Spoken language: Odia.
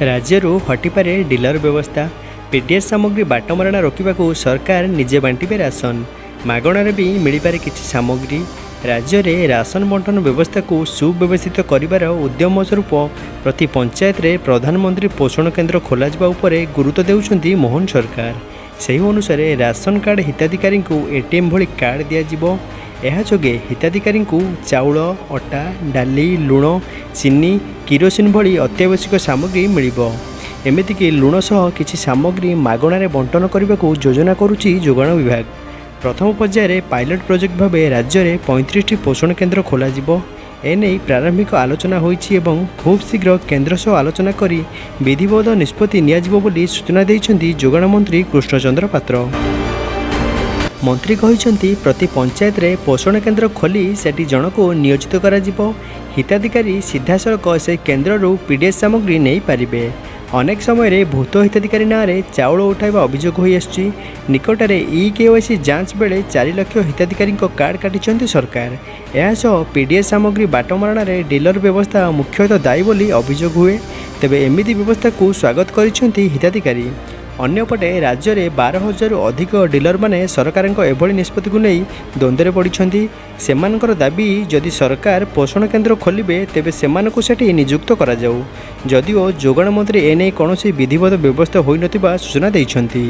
ରାଜ୍ୟରୁ ହଟିପାରେ ଡିଲର ବ୍ୟବସ୍ଥା। ପିଡିଏସ୍ ସାମଗ୍ରୀ ବାଟମାରଣା ରୋକିବାକୁ ସରକାର ନିଜେ ବାଣ୍ଟିବେ ରାସନ। ମାଗଣାରେ ବି ମିଳିପାରେ କିଛି ସାମଗ୍ରୀ। ରାଜ୍ୟରେ ରାସନ ବଣ୍ଟନ ବ୍ୟବସ୍ଥାକୁ ସୁବ୍ୟବସ୍ଥିତ କରିବାର ଉଦ୍ୟମ ସ୍ୱରୂପ ପ୍ରତି ପଞ୍ଚାୟତରେ ପ୍ରଧାନମନ୍ତ୍ରୀ ପୋଷଣ କେନ୍ଦ୍ର ଖୋଲାଯିବା ଉପରେ ଗୁରୁତ୍ୱ ଦେଉଛନ୍ତି ମୋହନ ସରକାର। ସେହି ଅନୁସାରେ ରାସନ କାର୍ଡ଼ ହିତାଧିକାରୀଙ୍କୁ ଏଟିଏମ୍ ଭଳି କାର୍ଡ଼ ଦିଆଯିବ। ଏହାଯୋଗେ ହିତାଧିକାରୀଙ୍କୁ ଚାଉଳ, ଅଟା, ଡାଲି, ଲୁଣ, ଚିନି, କିରୋସିନ ଭଳି ଅତ୍ୟାବଶ୍ୟକ ସାମଗ୍ରୀ ମିଳିବ। ଏମିତିକି ଲୁଣ ସହ କିଛି ସାମଗ୍ରୀ ମାଗଣାରେ ବଣ୍ଟନ କରିବାକୁ ଯୋଜନା କରୁଛି ଯୋଗାଣ ବିଭାଗ। ପ୍ରଥମ ପର୍ଯ୍ୟାୟରେ ପାଇଲଟ ପ୍ରୋଜେକ୍ଟ ଭାବେ ରାଜ୍ୟରେ 35ଟି ପୋଷଣ କେନ୍ଦ୍ର ଖୋଲାଯିବ। ଏନେଇ ପ୍ରାରମ୍ଭିକ ଆଲୋଚନା ହୋଇଛି ଏବଂ ଖୁବ୍ ଶୀଘ୍ର କେନ୍ଦ୍ର ସହ ଆଲୋଚନା କରି ବିଧିବଦ୍ଧ ନିଷ୍ପତ୍ତି ନିଆଯିବ ବୋଲି ସୂଚନା ଦେଇଛନ୍ତି ଯୋଗାଣ ମନ୍ତ୍ରୀ କୃଷ୍ଣଚନ୍ଦ୍ର ପାତ୍ର। ମନ୍ତ୍ରୀ କହିଛନ୍ତି, ପ୍ରତି ପଞ୍ଚାୟତରେ ପୋଷଣ କେନ୍ଦ୍ର ଖୋଲି ସେଠି ଜଣକୁ ନିୟୋଜିତ କରାଯିବ। ହିତାଧିକାରୀ ସିଧାସଳଖ ସେହି କେନ୍ଦ୍ରରୁ ପିଡିଏସ୍ ସାମଗ୍ରୀ ନେଇପାରିବେ। ଅନେକ ସମୟରେ ଭୂତ ହିତାଧିକାରୀ ନାଁରେ ଚାଉଳ ଉଠାଇବା ଅଭିଯୋଗ ହୋଇଆସୁଛି। ନିକଟରେ ଇ କେୱାଇସି ଯାଞ୍ଚ ବେଳେ 4 ଲକ୍ଷ ହିତାଧିକାରୀଙ୍କ କାର୍ଡ଼ କାଟିଛନ୍ତି ସରକାର। ଏହାସହ ପିଡିଏସ୍ ସାମଗ୍ରୀ ବାଟମାରଣାରେ ଡିଲର ବ୍ୟବସ୍ଥା ମୁଖ୍ୟତଃ ଦାୟୀ ବୋଲି ଅଭିଯୋଗ ହୁଏ। ତେବେ ଏମିତି ବ୍ୟବସ୍ଥାକୁ ସ୍ୱାଗତ କରିଛନ୍ତି ହିତାଧିକାରୀ। ଅନ୍ୟପଟେ ରାଜ୍ୟରେ 12 ହଜାରରୁ ଅଧିକ ଡିଲରମାନେ ସରକାରଙ୍କ ଏଭଳି ନିଷ୍ପତ୍ତିକୁ ନେଇ ଦ୍ୱନ୍ଦ୍ୱରେ ପଡ଼ିଛନ୍ତି। ସେମାନଙ୍କର ଦାବି, ଯଦି ସରକାର ପୋଷଣ କେନ୍ଦ୍ର ଖୋଲିବେ, ତେବେ ସେମାନଙ୍କୁ ସେଠି ନିଯୁକ୍ତ କରାଯାଉ। ଯଦିଓ ଯୋଗାଣ ମନ୍ତ୍ରୀ ଏନେଇ କୌଣସି ବିଧିବଦ୍ଧ ବ୍ୟବସ୍ଥା ହୋଇନଥିବା ସୂଚନା ଦେଇଛନ୍ତି।